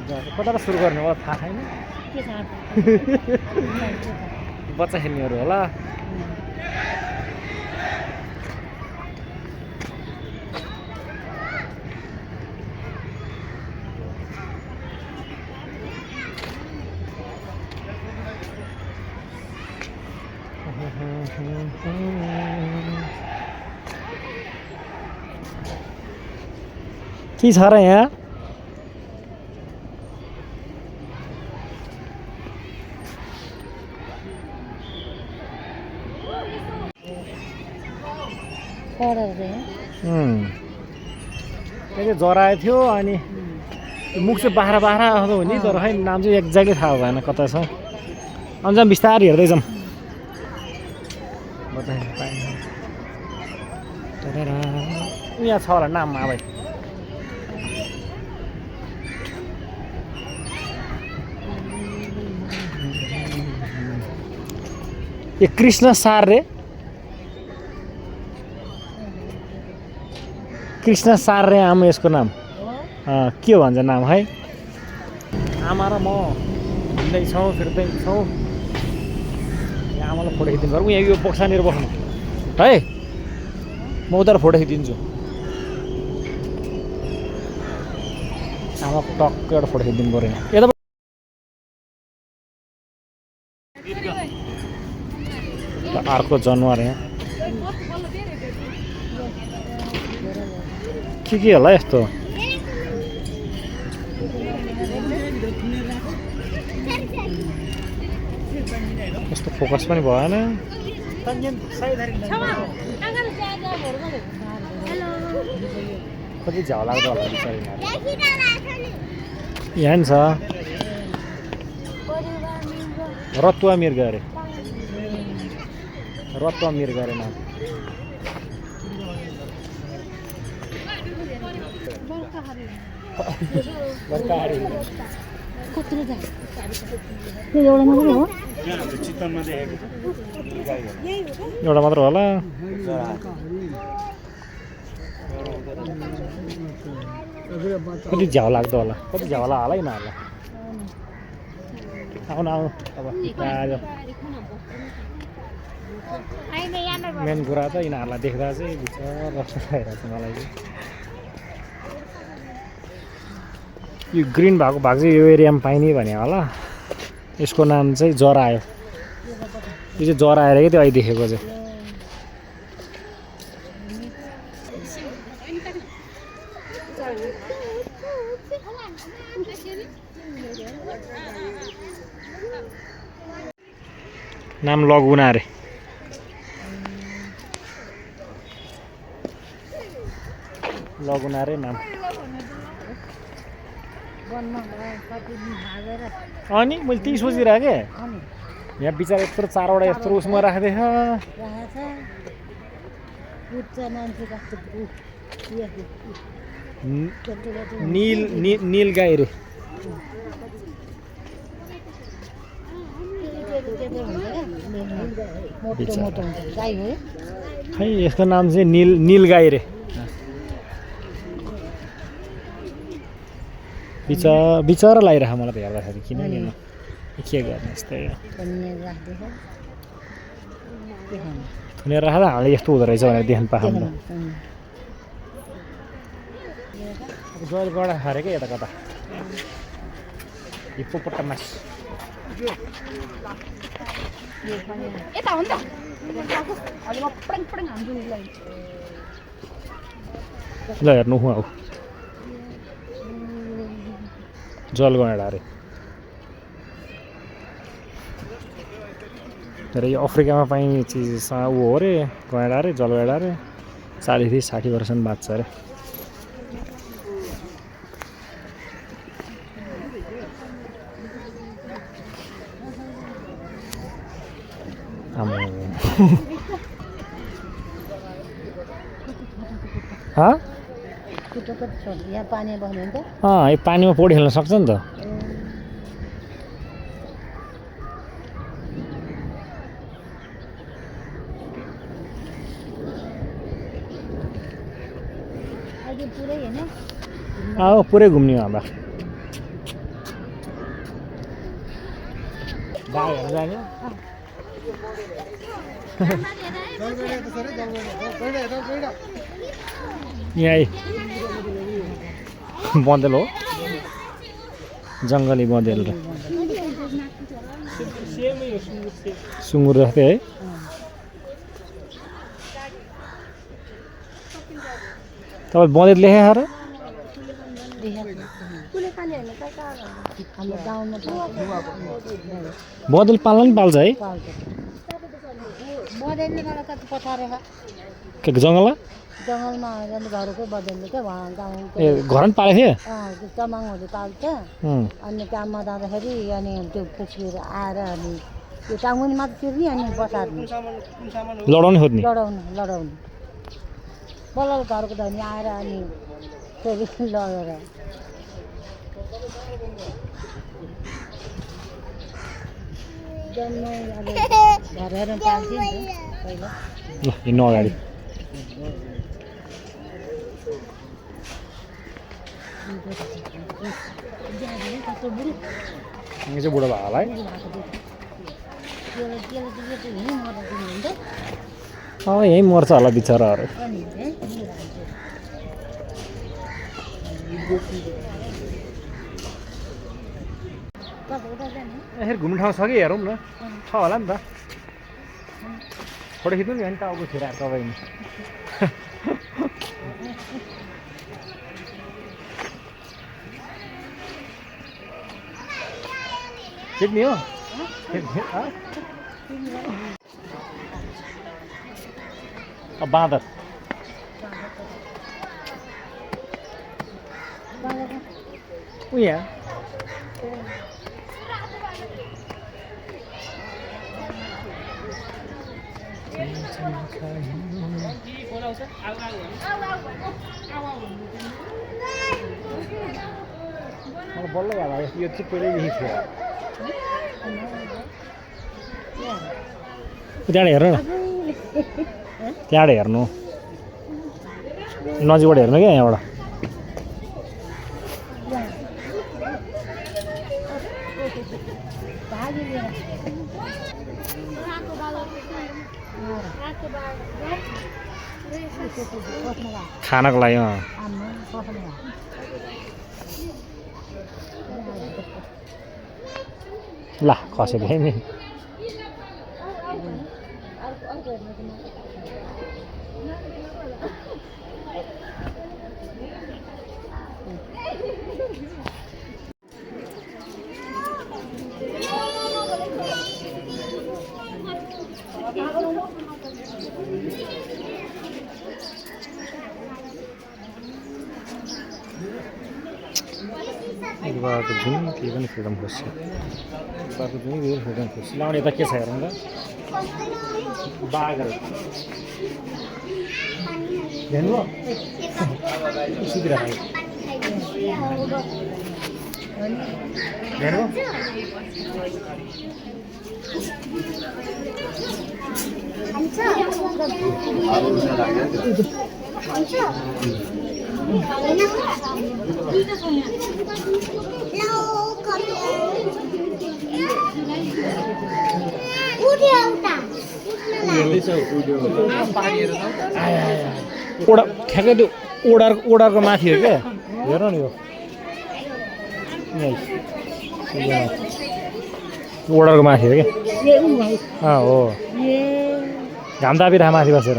कताबाट सुरु गर्ने होला थाहा छैन के थाहा बच्चा खेल्नेहरू होला के छ र यहाँ त्यही जरा थियो अनि मुख चाहिँ बाख्रा बाख्रा हो नि तर खै नाम चाहिँ एक्ज्याक्टली थाहा भएन कता छ अन्त बिस्तारै हेर्दै जाउँ यहाँ छ होला नाम अब ए कृष्ण सार रे कृष्ण सार रे आमा यसको नाम के भन्छ नाम है आमा र म हिँड्दैछौँ फिर्दैछौँ यहाँ आमालाई फोटो खिचिदिनु पर्छ यहाँ यो बक्सानिर बस्नु है म उता फोटो खिचिदिन्छु आमाको टक्क एउटा फोटो खिचिदिनु पऱ्यो यता अर्को जनावर यहाँ के होला यस्तो यस्तो फोकस पनि भएन कति झ्याउ लाग्दो होला बिचारी यहाँ नि छ रतुवा मृग अरे रतुवा मृग अरे नाम एउटा मात्र होला कति झ्याउ लाग्दो होला कति झ्याउ होला है नहोला आउनु आउनु अब मेन कुरा त यिनीहरूलाई देख्दा चाहिँ बिचरा रक्स भइरहेको छ मलाई चाहिँ यो ग्रिन भएको भाग चाहिँ यो एरियामा पाइने भने होला यसको नाम चाहिँ जरा आयो यो चाहिँ जरा आएर क्या त्यो अहिले देखेको चाहिँ नाम लगुना अरे लगुना रे नाम अनि मैले त्यही सोचिरहेको यहाँ बिचरा यत्रो चारवटा यत्रो उसमा राख्दैछ नील गाई रे खै यसको नाम चाहिँ नील गाई रे बिचरा लगाइरहेको मलाई त हेर्दाखेरि किन लिनु के गर्ने यस्तै थुनेर राख्दा हामीले यस्तो हुँदो रहेछ भनेर देख्नु पाएँ त जल गडा खारे क्या यता कता हिप्पोपोटामस ल हेर्नु हौ जल गैँडा अरे तर यो अफ्रिकामा पाइने चिजसँग ऊ हो अरे गैँडा अरे जल गैँडा अरे 40-60% बाँच्छ अरे यो पानीमा पौडी खेल्न सक्छ नि त पुरै घुम्ने हाम्रो गाईहरू जाने यहीँ बँदेल हो जङ्गली बँदेल र सुँगुर जस्तै है तपाईँ बँदेल लेखेको र बँदेल पाल्न नि पाल्छ है के जङ्गलमा जङ्गलमा घरकै बदल्नु क्या गाउँ ए घर पनि पालेको थियो चमाङहरू पाल्छ अनि काममा जाँदाखेरि अनि त्यो पुछेर आएर अनि त्यो टाङ्मुनि मात्र तिर्ने अनि बसार्ने लडाउने खोज्ने लडाउनु बल्ल घरको धनी आएर अनि फेरि लगेर जन्म अब घर हेर्न पाल्थ्यो नि त पहिला ल हिँड्नु अगाडि चाहिँ बुढो भएको होला है यहीँ मर्छ होला बिचराहरू यसरी घुम्ने ठाउँ छ कि हेरौँ न छ होला नि त फोटो खिच्नु नि होइन टाउको खेर तपाईँ खिच्ने हो बाँदर ऊ यहाँ मलाई बल्ल याद आयो यो चाहिँ पहिल्यैदेखि थियो त्यहाँबाट हेर्नु न त्यहाँबाट हेर्नु नजिकबाट हेर्नु क्या यहाँबाट खानको लागि ल खसेको नि बाबाको जुन केही पनि फ्रिडम खोज्छ बाबाको जुन केही फ्रिडम खोज्छ लाउने यता के छ हेरौँ त बाघहरू हेर्नु सुतिरहेको हेर्नु ओडा ठ्याक्कै त्यो ओडारको माथि हो क्या हेर न यो ओडारको माथि हो क्या हो घाम तापिरहेको माथि बसेर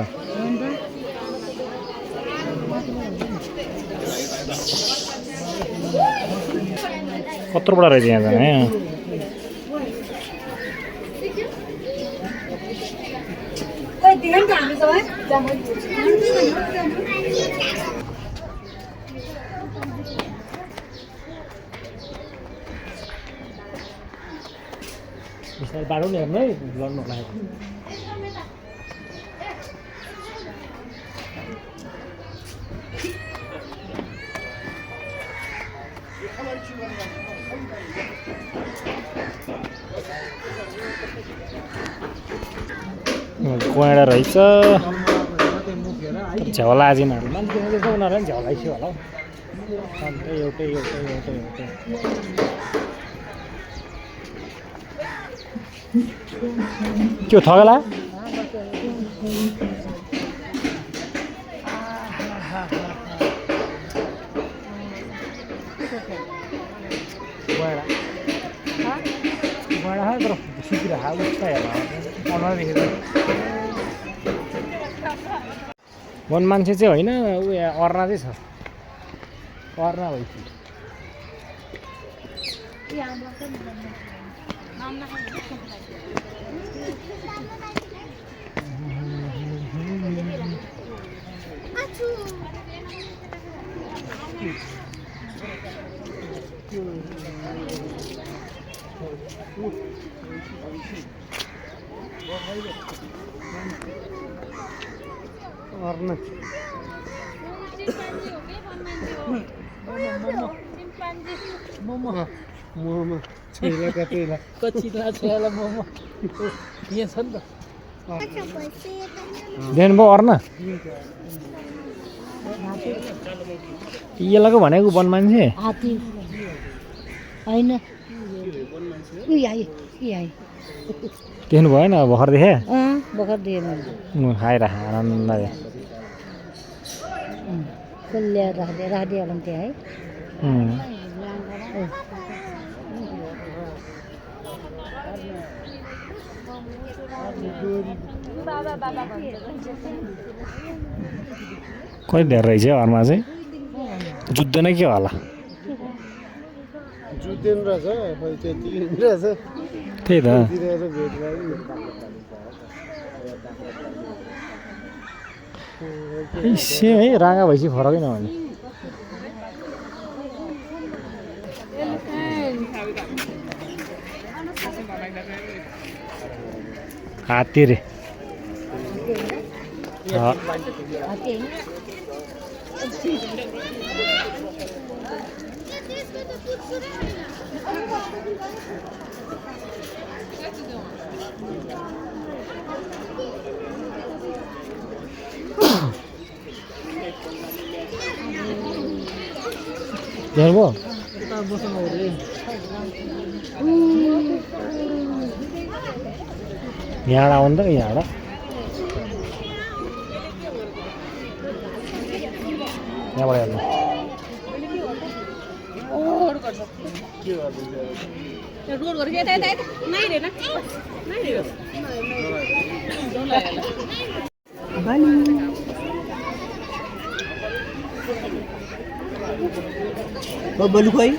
कत्रो बडा रहेछ यहाँ जाने बाटो नि हेर्नु है लड्नु लागेको कोइडा रहेछ झ्याउला आजिनहरू मान्छे उनीहरू पनि झ्याउलाइसक्यो होला हौ अन्त एउटै के हो थगला वन मान्छे चाहिँ होइन ऊ अर्ना चाहिँ छ अर्ना भएपछि अर्ना मोमो मोमो छैला कतैला कचिला छैला मोमो यहाँ छ नि त देन भयो अर्ना यसलाई भनेको वन मान्छे हात्ती होइन देख्नु भएन भर्खर देखे भर्खर दिएन खाइरह आनन्दले खुल्ल्या राखिदियो होला त्यहाँ है कहिले धेरै रहेछ घरमा चाहिँ जुत्दैन के होला जुत्दैन रहेछ त्यही त सेम है राँगा भएपछि फरकै नभने हात्ती रे हेर्नु यहाँ आउनु त यहाँबाट यहाँबाट हेर्नु बलु खोइ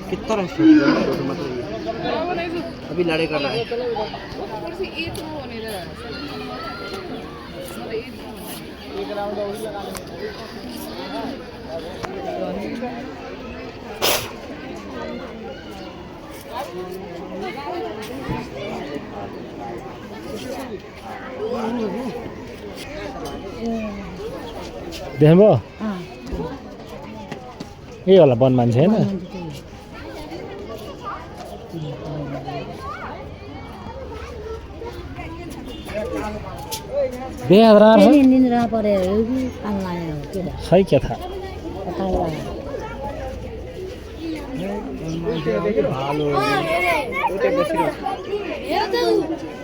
कितना अभी लड़े कर रहा है देख्नुभयो यही होला वन मान्छे होइन निन्द्रा पऱ्यो खै के थाहा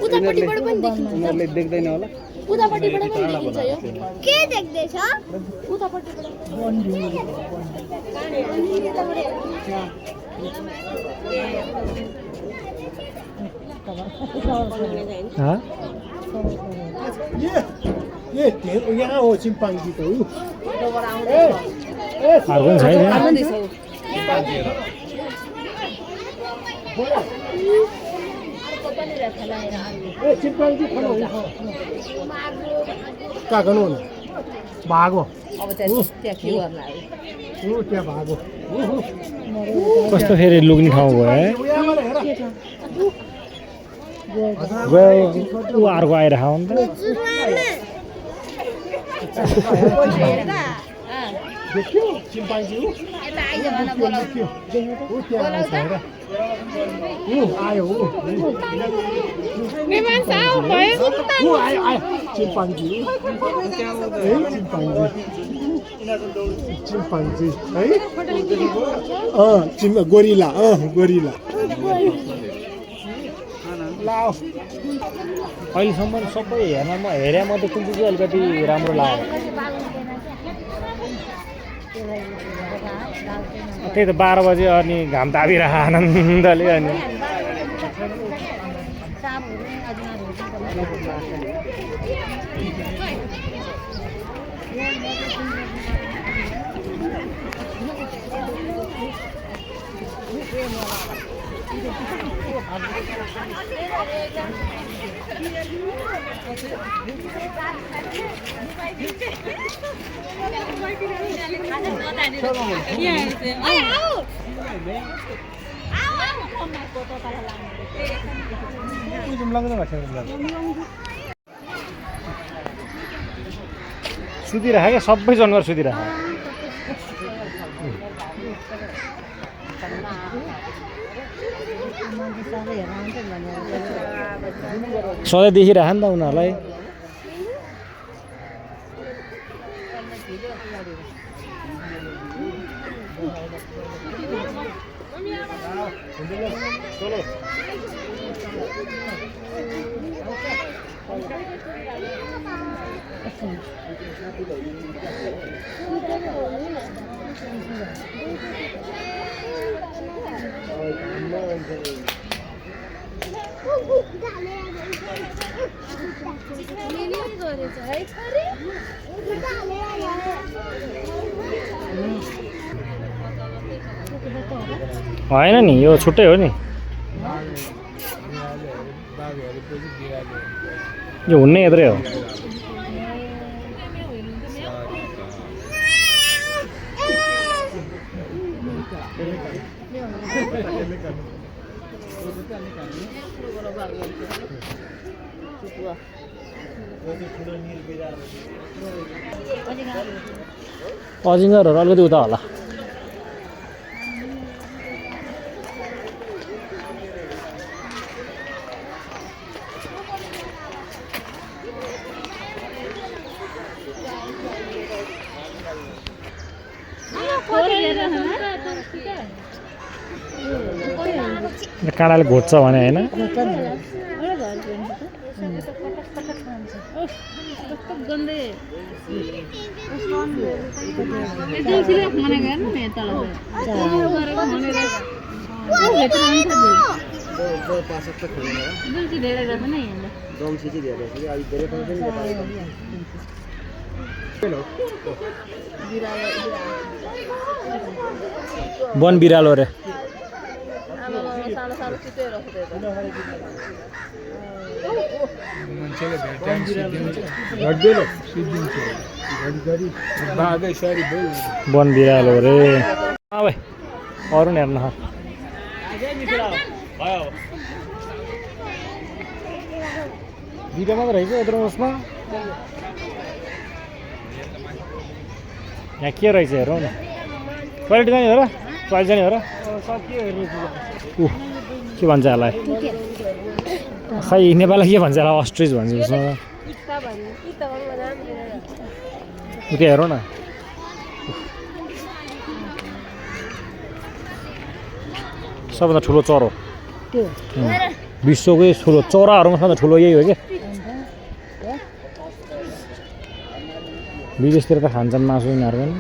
उनीहरूले देख्दैन होला उतापट्टिबाट पनि देखिन्छ यो के देख्दैछ उतापट्टिबाट यहाँ हो चिम्पाङ्गी त अर्को पनि छैन चिम्पाङ्गी कहाँ गर्नु भागो अब त्यहाँ के गर्न त्यहाँ भागो कस्तो फेरि लुक्ने ठाउँ भयो है गयो ऊ अर्को आइरहेको हो नि त देखियो चिम्पाङ्गी आयो चिम्पाङ्गी चिम्पाङ्गी चिम्पान्जी है गोरिला गोरिला लाओ अहिलेसम्म सबै हेरेँ मध्ये कुन चाहिँ अलिकति राम्रो लाग्यो त्यही त 12 बजे अनि घाम तापिरहेको आनन्दले अनि सुतिरहेको क्या सबै जनावर सुतिरहेको सधैँ देखिरह नि त उनीहरूलाई होइन नि यो छुट्टै हो नि यो हुन्ने यत्रै हो अजिङ्गरहरू अलिकति उता होला काँडाले घोट्छ भने होइन वन बिरालो रे वन बिरालो रे अरू नि हेर्न दुईटा मात्र रहेछ यत्रो उसमा यहाँ के रहेछ हेरौँ न टोइलेट जाने हो र टोइलेट जाने हो र के भन्छ यसलाई खै नेपाललाई के भन्छ यसलाई अस्ट्रिच भन्छ उसमा उता हेरौँ न सबभन्दा ठुलो चरो विश्वकै ठुलो चराहरूमा सबभन्दा ठुलो यही हो क्या विदेशतिर त खान्छन् मासु यिनीहरू पनि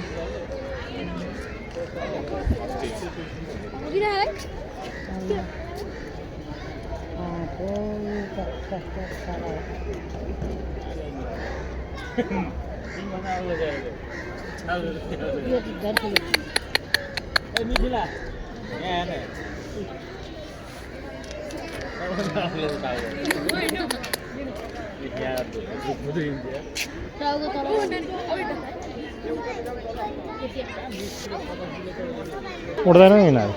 उड्दैन नि यिनीहरू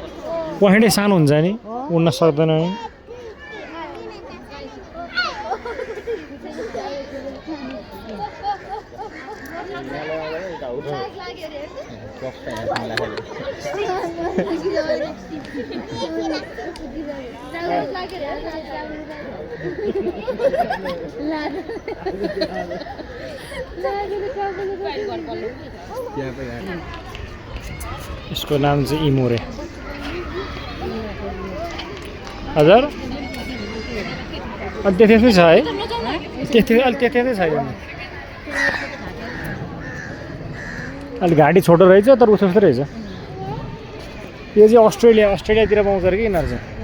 पखेँडै सानो हुन्छ नि उड्न सक्दैन नि यसको नाम चाहिँ इमोरे हजुर अनि त्यस्तै छ है त्यस्तै छ यो अलि घाँटी छोटो रहेछ तर उस्तो उस्तो रहेछ यो चाहिँ अस्ट्रेलियातिर पाउँछ अरे कि यिनीहरू चाहिँ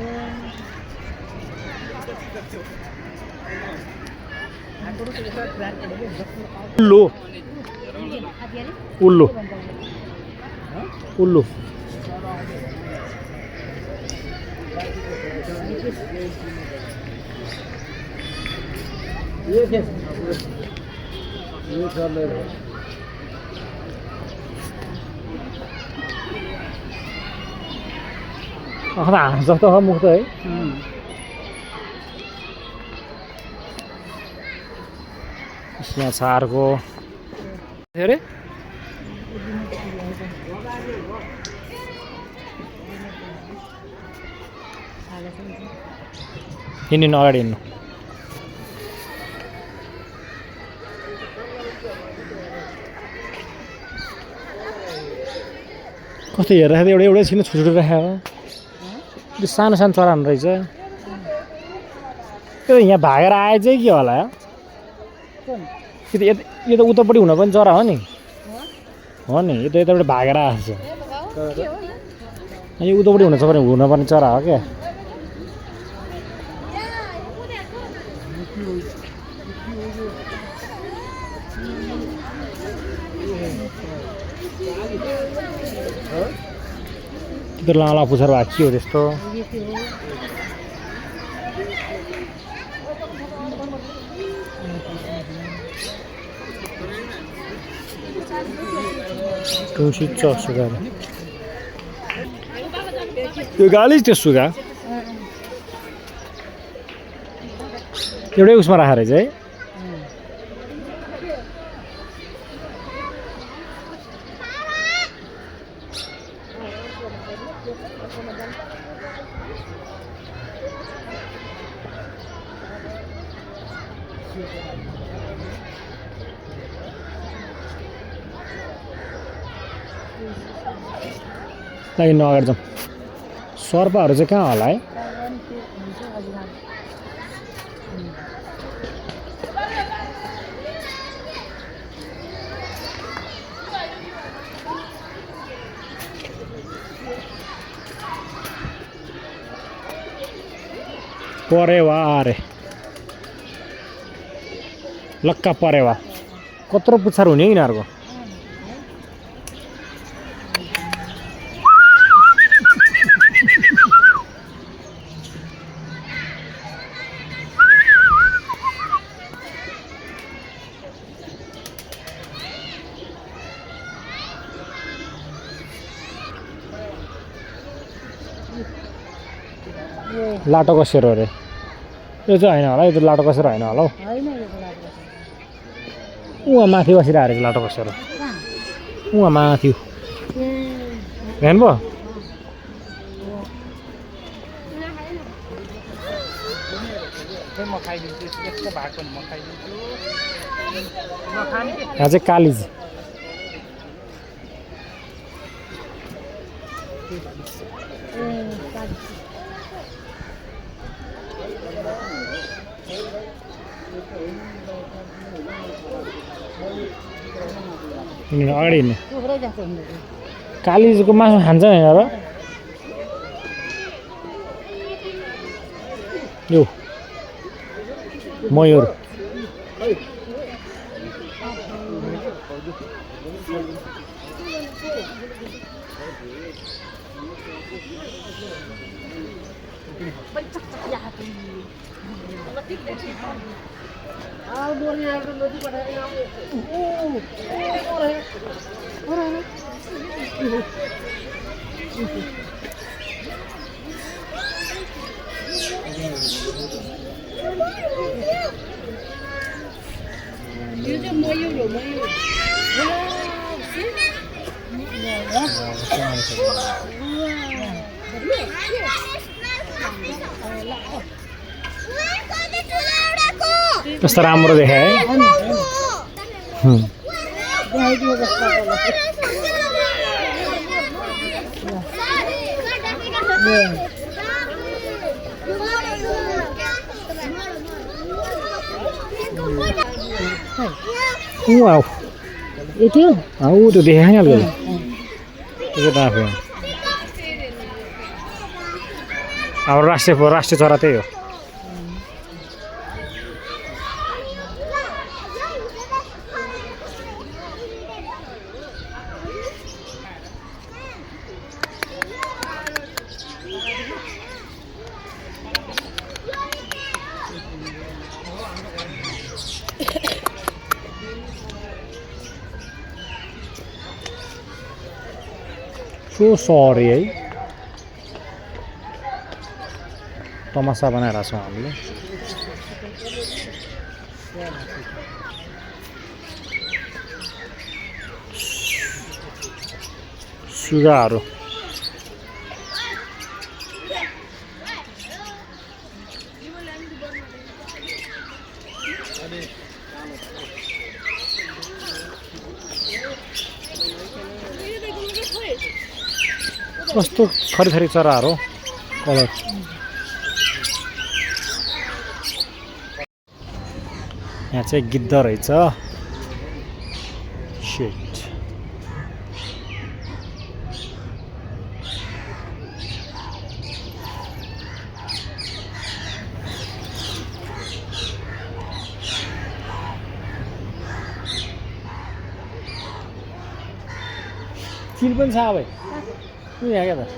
उल्लु उल्लु हाँस जस्तो छ मुख त है यहाँ छ अर्को अरे हिँड्नु अगाडि हिँड्नु कस्तो हेर्दाखेरि एउटै छिनो छुटुटो राखेको त्यो सानो सानो चरा रहेछ त्यो यहाँ भागेर आए चाहिँ के होला यो त उतापट्टि हुन पनि चरा हो नि यो त यतापट्टि भागेर आएको छ यो उतापट्टि हुनुपर्ने चरा हो क्या त्यो लाला पुछर भएको के हो त्यस्तो टुसी चसुगा त्यो गाली त्यो सुगा एउटै उसमा राखेर चाहिँ लागि नअगाडि जाउँ सर्पहरू चाहिँ कहाँ होला है परेवा अरे लक्का परेवा कत्रो पुच्छर हुने यिनीहरूको लाटो कसेरो अरे यो चाहिँ होइन होला यो त लाटो कसेरो होइन होला हौ उहाँ माथि बसिरहेको लाटो कसेरो उहाँ माथि हेर्नु भयो यहाँ चाहिँ कालिज अगाडि हिँड्ने कालिजको मासु खान्छ नि र यो मयूर यो चाहिँ मयूर हो मयूर कस्तो राम्रो देखायो है देखाइदियो जस्तो वाउ यति ऊ त्यो देखायो नि अलि त्यो आफै अब राष्ट्रिय चरा त्यही हो सो सरी है तमासा बनाएर छौँ हामीले सुगाहरू कस्तो खरी चराहरू कलर यहाँ चाहिँ गिद्ध रहेछ शिट चिल पनि छ अब यहाँ क्या त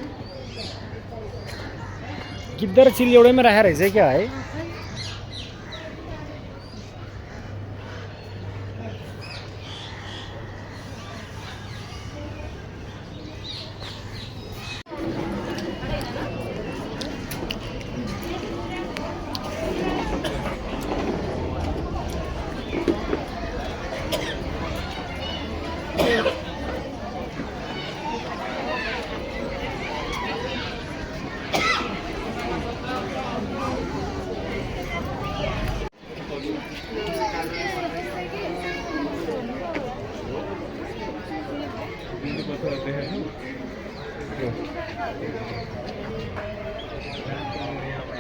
गिद्ध र चिल एउटैमा राखेर रहेछ क्या है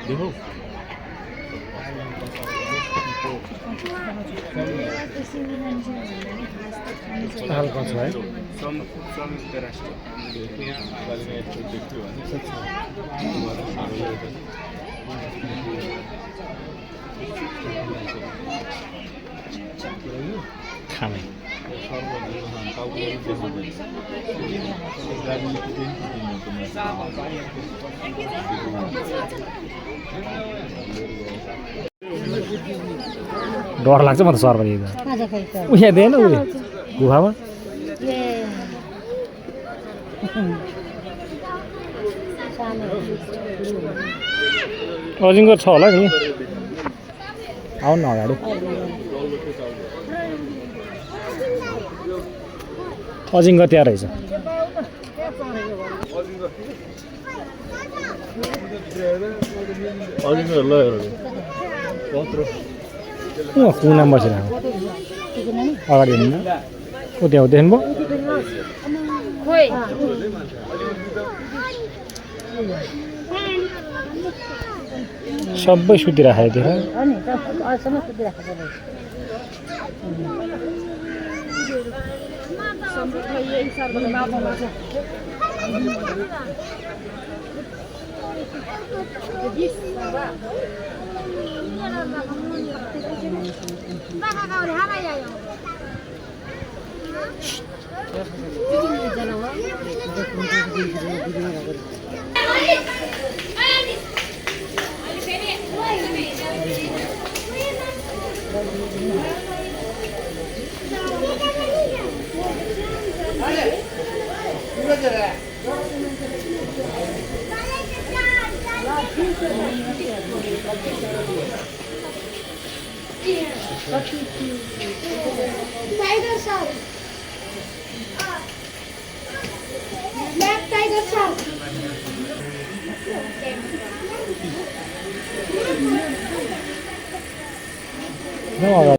देखो हल्का छ है खाने डर लाग्छ म त सर पनि उहाँ दिएन उ गुफामा अजिङ्गर छ होला नि आउनु न अगाडि अजिङ्गर त्यहाँ रहेछ कुनामा बसिरहेको अगाडि हिँड्नु ऊ त्यहाँ देख्नु भयो सबै सुतिराखेको थियो टाइगर शार्क No,